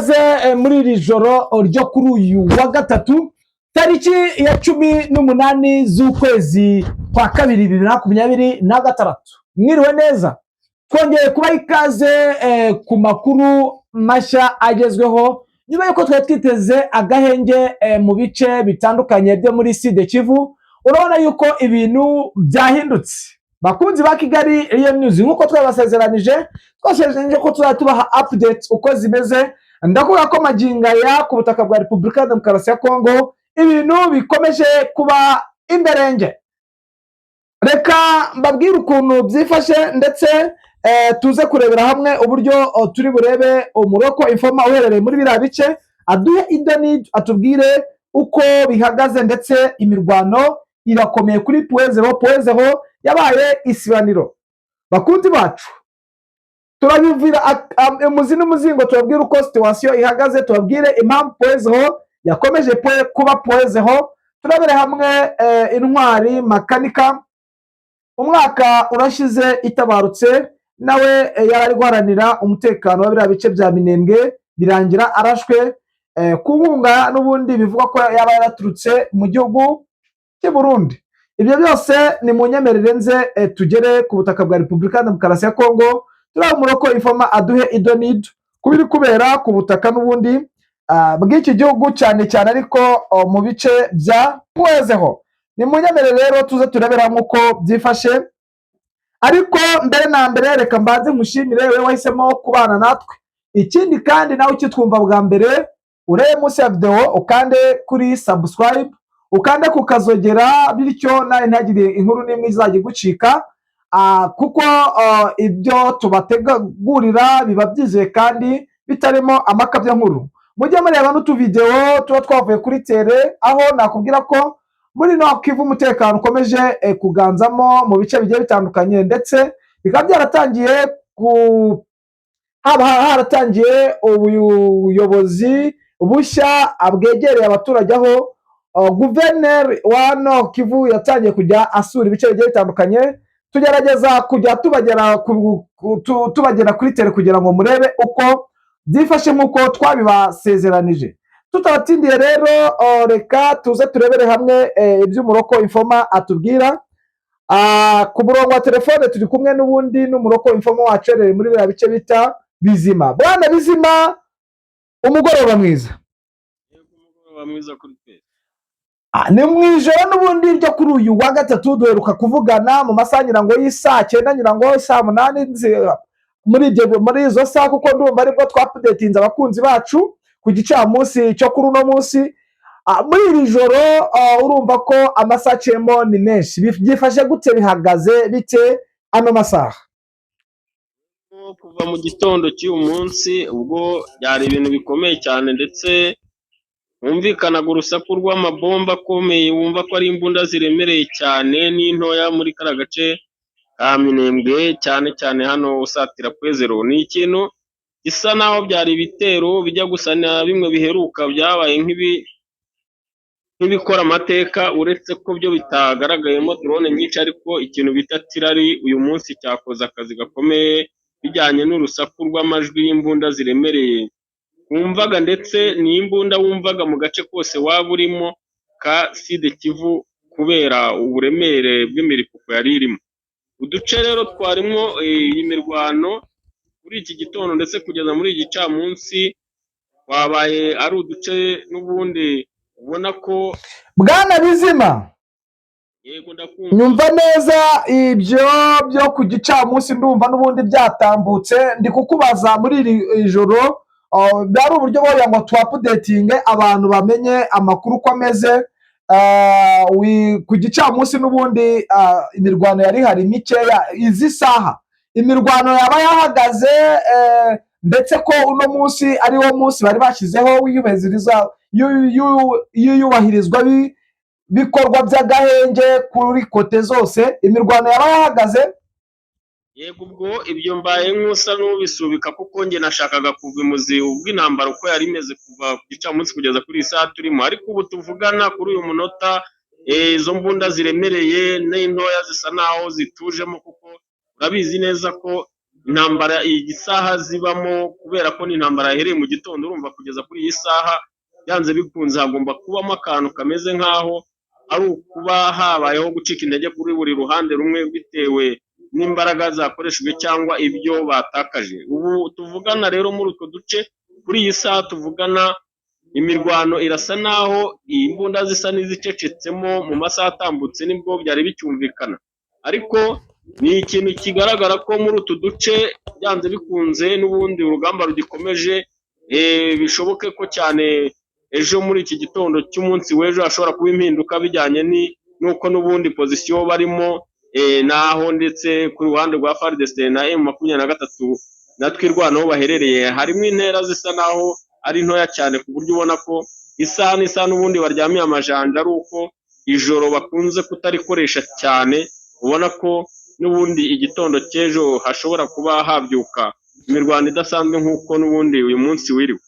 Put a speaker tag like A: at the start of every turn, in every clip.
A: Ikaze muri iri joro ryo kuri uyu wa gatatu, tariki ya 18 z'ukwezi kwa kabiri 2026. Mwiriwe neza, twongeye kubaha ikaze ku makuru mashya agezweho nyuma y'uko twari twiteze agahenge mu bice bitandukanye byo muri Sud Kivu. Urabona yuko ibintu byahindutse, bakunzi ba Kigali Real News. Nk'uko twabasezeranije, twasezeranyije ko tuzajya tubaha update uko zimeze. Ndakuvuga ko magingo aya ku butaka bwa Repubulika ya Demokarasi ya Kongo ibintu bikomeje kuba imberenge. Reka mbabwire ukuntu byifashe, ndetse tuze kurebera hamwe uburyo turi burebe umu local informer uherereye muri biriya bice, aduhe idoni, atubwire uko bihagaze. Ndetse imirwano irakomeye kuri Point Zéro. Point Zéro yabaye isibaniro. Bakunzi bacu, turabivira umuzi n'umuzingo, tubabwire uko situation ihagaze, tubabwire impamvu Point Zéro yakomeje kuba Point Zéro. Turabere hamwe intwari Makanika, umwaka urashize itabarutse, nawe yari ari guharanira umutekano wa biriya bice bya Minembwe, birangira arashwe ku nkunga n'ubundi bivugwa ko yaba yaraturutse mu gihugu cy'i Burundi. Ibyo byose ni mu nyemerere nze tugere ku butaka bwa Repubulika ya Demokarasi ya Kongo, turiya umu local informer aduhe idonido ku biri kubera ku butaka n'ubundi bw'iki gihugu, cyane cyane ariko mu bice bya Point Zéro. Ni mu nyemerere rero tuze turebera hamwe uko byifashe. Ariko mbere na mbere, reka mbanze nkushimire wowe wahisemo kubana natwe. Ikindi kandi, nawe ukitwumva bwa mbere, urebe munsi ya videwo, ukande kuri subscribe, ukande ku kazogera, bityo nawe ntihagire inkuru n'imwe izajya igucika, kuko ibyo tubategurira biba byizewe kandi bitarimo amakabya nkuru. Mujye mureba n'utuvidewo tuba twavuye kuri terrain, aho nakubwira ko muri Nord Kivu umutekano ukomeje kuganzamo mu bice bigiye bitandukanye, ndetse bikaba byaratangiye ku haba haratangiye ubuyobozi bushya bwegereye abaturage, aho guverineri wa Nord Kivu yatangiye kujya asura ibice bigiye bitandukanye. Tugerageza kujya tubagera kuri terrain kugira ngo murebe uko byifashe nk'uko twabibasezeranije. Tutabatindiye rero, reka tuze turebere hamwe iby'umu local informer atubwira. Ku murongo wa telefone turi kumwe n'ubundi n'umu local informer wacu uherereye muri biriya bice bita Bizima. Bwana Bizima, umugoroba mwiza.
B: Umugoroba mwiza kuri twese.
A: Ni mu ijoro n'ubundi ryo kuri uyu wa gatatu. Duheruka kuvugana mu masaha ngira ngo y'isaa 9, ngira ngo saa 8, muri izo saha, kuko ndumva aribwo twaupdatinze abakunzi bacu ku gicamunsi cyo kuri uno munsi. Muri iri joro urumva ko amasaha aciyemo ni menshi. Byifashe gute, bihagaze bite ano masaha?
B: Kuva mu gitondo cy'uyu munsi ubwo byari ibintu bikomeye cyane, ndetse humvikanaga urusaku rw'amabomba akomeye, wumva ko ari imbunda ziremereye cyane n'intoya muri kariya gace ka Minembwe, cyane cyane hano usatira Point Zéro. Ni ikintu gisa naho byari ibitero bijya gusa na bimwe biheruka byabaye nk'ibikora amateka, uretse ko byo bitagaragayemo drone nyinshi, ariko ikintu bita artillery uyu munsi cyakoze akazi gakomeye bijyanye n'urusaku rw'amajwi y'imbunda ziremereye wumvaga, ndetse ni imbunda wumvaga mu gace kose waba urimo ka Sud Kivu kubera uburemere bw'imiripuko yari irimo. Uduce rero twarimo iyi mirwano kuri iki gitondo ndetse kugeza muri iki gicamunsi twabaye ari uduce n'ubundi ubona ko
A: Bwana Bizima.
B: Yego, ndakumva.
A: Nyumva neza, ibyo byo ku gicamunsi ndumva n'ubundi byatambutse. Ndi kukubaza muri iri joro, byari uburyo bwo ngo tuupdatinge abantu bamenye amakuru uko ameze. Ku gicamunsi n'ubundi imirwano yari ihari mikeya. Izi saha imirwano yaba yahagaze, ndetse ko uno munsi ari wo munsi bari bashyizeho y'iyubahirizwa bikorwa by'agahenge kuri côté zose, imirwano yaba yahagaze?
B: Yego, ubwo ibyo mbaye nk'usa n'ubisubika, kuko njye nashakaga kuva imuzi ubwo intambara uko yari imeze kuva ku gicamunsi kugeza kuri iyi saha turimo. Ariko ubu tuvugana kuri uyu munota, izo mbunda ziremereye n'intoya zisa naho zitujemo, kuko urabizi neza ko Intambara iyi saha zibamo, kubera ko ni intambara yahereye mu gitondo, urumva kugeza kuri iyi saha byanze bikunze hagomba kubamo akantu kameze nk'aho ari ukuba habayeho gucika intege kuri buri ruhande rumwe, bitewe n'imbaraga zakoreshejwe cyangwa ibyo batakaje. Ubu tuvugana rero, muri utwo duce, kuri iyi saha tuvugana, imirwano irasa naho iyi mbunda zisa n'izicecetsemo. Mu masaha atambutse nibwo byari bicyumvikana, ariko ni ikintu kigaragara ko muri utu duce byanze bikunze n'ubundi urugamba rugikomeje. Bishoboke ko cyane ejo muri iki gitondo cy'umunsi w'ejo hashobora kuba impinduka, bijyanye n'uko n'ubundi position barimo, naho ndetse ku ruhande rwa FARDC na M23 na Twirwaneho baherereye, harimo intera zisa naho ari ntoya cyane, ku buryo ubona ko isaha n'isaha n'ubundi baryamiye amajanja, ari uko ijoro bakunze kutarikoresha cyane. Ubona ko n'ubundi igitondo cy'ejo hashobora kuba habyuka imirwano idasanzwe nk'uko n'ubundi uyu munsi wiriwe.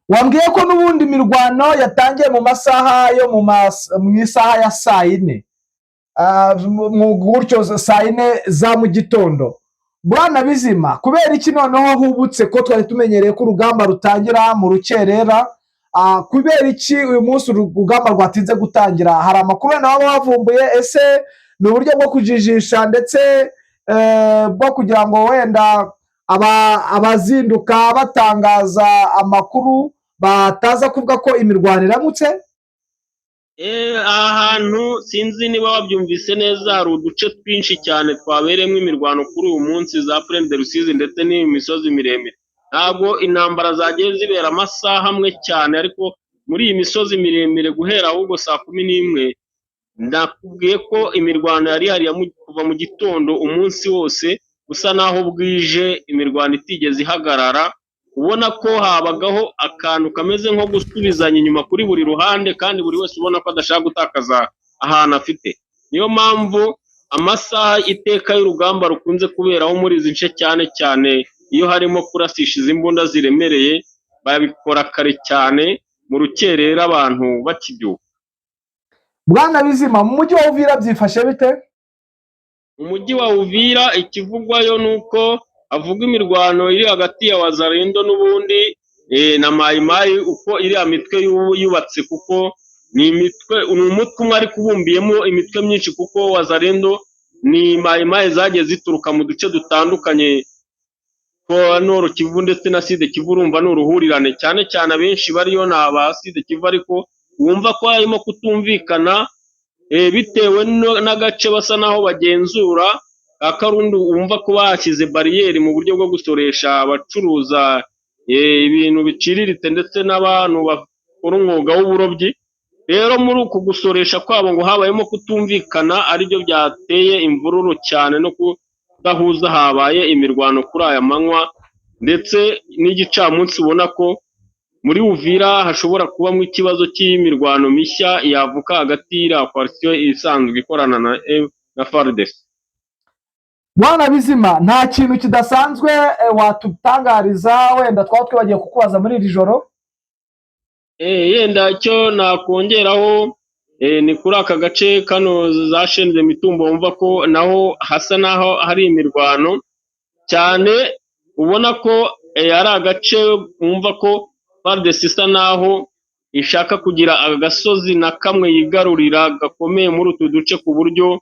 A: Wambwiye ko n'ubundi imirwano yatangiye mu masaha yo mu isaha ya saa yine, mu gutyo saa yine za mu gitondo. Bwana Bizima, kubera iki noneho hubutse, ko twari tumenyereye ko urugamba rutangira mu rukerera? Kubera iki uyu munsi urugamba rwatinze gutangira? Hari amakuru wenda waba wavumbuye? Ese ni uburyo bwo kujijisha ndetse bwo kugira ngo wenda abazinduka batangaza amakuru bataza kuvuga ko imirwano iramutse?
B: Aha hantu sinzi niba wabyumvise neza, hari uduce twinshi cyane twabereyemo imirwano kuri uyu munsi, za Plaine de Rusizi ndetse n'iyi misozi miremire. Ntabwo intambara zagiye zibera amasaha amwe cyane, ariko muri iyi misozi miremire guhera ahubwo saa 11, ndakubwiye ko imirwano yari ihari kuva mu gitondo, umunsi wose usa naho bwije, imirwano itigeze ihagarara. Ubona ko habagaho akantu kameze nko gusubizanya inyuma kuri buri ruhande, kandi buri wese ubona ko adashaka gutakaza ahantu afite. Niyo mpamvu amasaha iteka y'urugamba rukunze kuberaho muri izi nce, cyane cyane iyo harimo kurasisha izi mbunda ziremereye, babikora kare cyane mu rukerera abantu bakibyuka.
A: Bwana Bizima, mu mujyi wa Uvira byifashe bite?
B: Mu mujyi wa Uvira ikivugwayo ni uko havuga imirwano iri hagati ya Wazalendo n'ubundi na Mayimayi, uko iriya mitwe yubatse, kuko ni imitwe, ni umutwe umwe ariko ubumbiyemo imitwe myinshi, kuko Wazalendo ni Mayimayi zagiye zituruka mu duce dutandukanye twa Nord Kivu ndetse na Sud Kivu. Urumva ni uruhurirane, cyane cyane abenshi bariyo ni aba Sud Kivu, ariko wumva ko harimo kutumvikana bitewe n'agace basa naho bagenzura ka Karundu, wumva ko bahashyize bariyeri mu buryo bwo gusoresha abacuruza ibintu biciriritse ndetse n'abantu bakora umwuga w'uburobyi. Rero muri uku gusoresha kwabo ngo habayemo kutumvikana, aribyo byateye imvururu cyane no kudahuza, habaye imirwano kuri aya manywa ndetse n'igicamunsi. Ubona ko muri Uvira hashobora kubamo ikibazo cy'imirwano mishya yavuka hagati y'iriya coalition isanzwe ikorana na FARDC.
A: Bwana Bizima, nta kintu kidasanzwe watutangariza wenda twaba twibagiwe kukubaza muri iri joro?
B: Yenda icyo nakongeraho ni kuri aka gace kano za Chaîne de Mitumba, wumva ko naho hasa naho hari imirwano cyane. Ubona ko ari agace wumva ko FARDC isa naho ishaka kugira agasozi na kamwe yigarurira gakomeye muri utu duce, ku buryo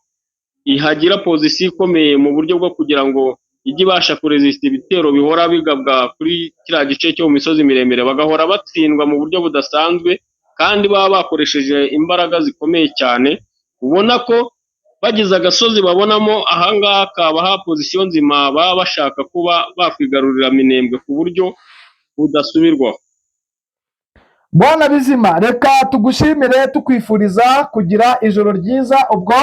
B: ihagira position ikomeye mu buryo bwo kugira ngo ijye ibasha kuresista ibitero bihora bigabwa kuri kiriya gice cyo mu misozi miremire, bagahora batsindwa mu buryo budasanzwe kandi baba bakoresheje imbaraga zikomeye cyane. Ubona ko bagize agasozi babonamo ahangaha kabaha position nzima, baba bashaka kuba bakwigarurira Minembwe ku buryo budasubirwaho.
A: Bwana Bizima, reka tugushimire, tukwifuriza kugira ijoro ryiza. Ubwo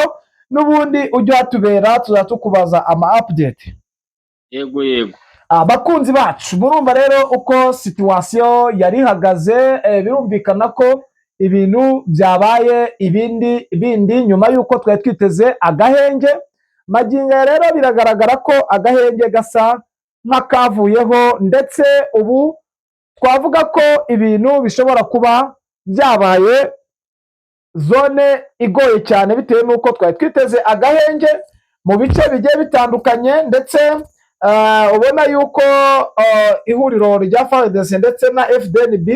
A: n'ubundi ujye uhatubera, tuzajya tukubaza ama update.
B: Yego.
A: Abakunzi bacu, murumva rero uko situation yari ihagaze. Birumvikana ko ibintu byabaye ibindi bindi nyuma y'uko twari twiteze agahenge. Magingo aya rero biragaragara ko agahenge gasa nk'akavuyeho, ndetse ubu twavuga ko ibintu bishobora kuba byabaye zone igoye cyane, bitewe n'uko twari twiteze agahenge mu bice bigiye bitandukanye, ndetse Ubona yuko ihuriro rya FARDC ndetse na FDNB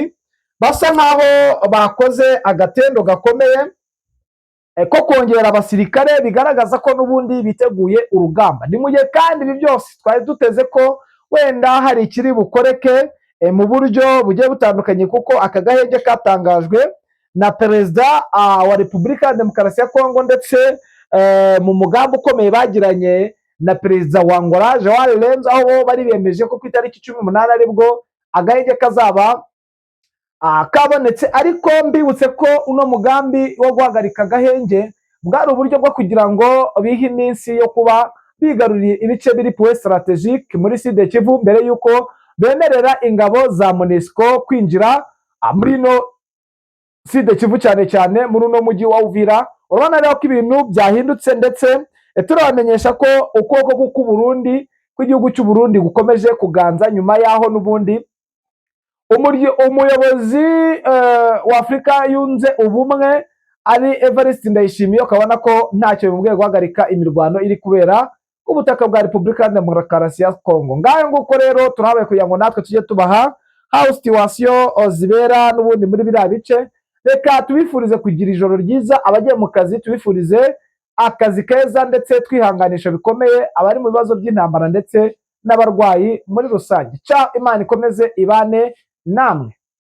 A: basa nkaho bakoze agatendo gakomeye ko kongera abasirikare, bigaragaza ko n'ubundi biteguye urugamba. Ni mu gihe kandi ibi byose twari duteze ko wenda hari ikiri bukoreke mu buryo bugiye butandukanye, kuko aka gahenge katangajwe na Perezida wa Repubulika ya Demokarasi ya Kongo, ndetse mu mugambi ukomeye bagiranye na Perezida wa Angola, Joao Lourenço, aho bo bari bemeje ko ku itariki 18 aribwo agahenge kazaba kabonetse. Ariko mbibutse ko uno mugambi wo guhagarika agahenge bwari uburyo bwo kugira ngo bihe iminsi yo kuba bigaruriye ibice biri point stratégique muri Sud Kivu, mbere y'uko bemerera ingabo za MONUSCO kwinjira muri ino Sud Kivu, cyane cyane muri uno mujyi wa Uvira. Urabona rero ko ibintu byahindutse, ndetse turabamenyesha ko ukuboko k'u Burundi, kw'igihugu cy'u Burundi, gukomeje kuganza, nyuma y'aho n'ubundi umuyobozi wa Afurika Yunze Ubumwe ari Evariste Ndayishimiye, ukabona ko ntacyo bimubwiye guhagarika imirwano iri kubera ku butaka bwa Repubulika ya Demokarasi ya Kongo. Ngayo nguko rero, turahabaye kugira ngo natwe tujye tubaha how situation zibera n'ubundi muri biriya bice. Reka tubifurize kugira ijoro ryiza. Abagiye mu kazi, tubifurize akazi keza, ndetse twihanganisha bikomeye abari mu bibazo by'intambara ndetse n'abarwayi muri rusange. Ca Imana ikomeze ibane namwe.